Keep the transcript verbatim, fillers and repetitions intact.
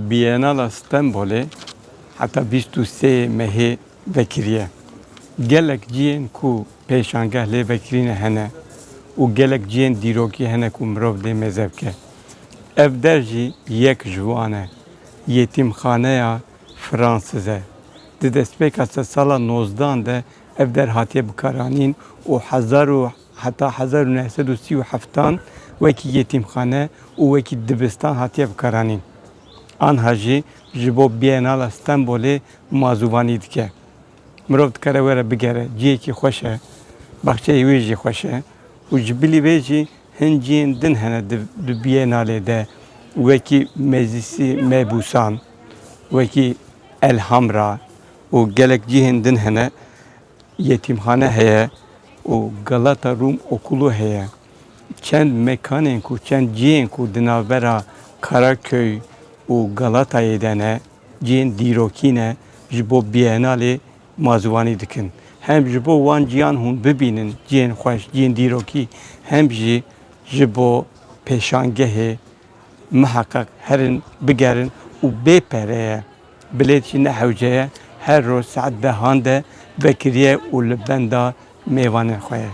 Bienala Stenbolê heta bîst û sê mehê vekiriye. Gelek cihên ku pêşangeh lê vekirîne hene û gelek cihên dîrokî hene ku mirov lê mêze bike. Ev der jî yek ji wan e. Yetîmxaneya Fransiz e. Di destpêka sedsala nozdan de ev der hatiye bikaranîn û hezar û heta hezar û neh sed û sî û heftan wekî yetîmxane û wekî dibistan hatiye bikaranîn. Anha jî ji bo Bienala Stenbolê mazûvanî dike. Mirov dikare were bigere, cihekî xweş e, baxçeyê wê jî xweş e û ji bilî vê jî hin cihên din hene di, di Bienalê de, wekî Meclîsî Mebûsan, wekî El Hamra û gelek cihên din hene. Yetîmxane heye û Galata Rum Okulu heye. Çend mekanên ku, çend cihên ku di navbera Karaköy û Galatayê de ne, cihên dîrokî ne, ji bo Bienalê mazûvanî dikin. Hem ji bo wan ciyan hûn bibînin, cihên xweş, cihên dîrokî, hem jî ji bo pêşangehê miheqeq herin bigerin û bê pere ye. Bilêt jî ne hewce ye, her roj saet dehan de vekiriye û li benda mêvanên xwe ye.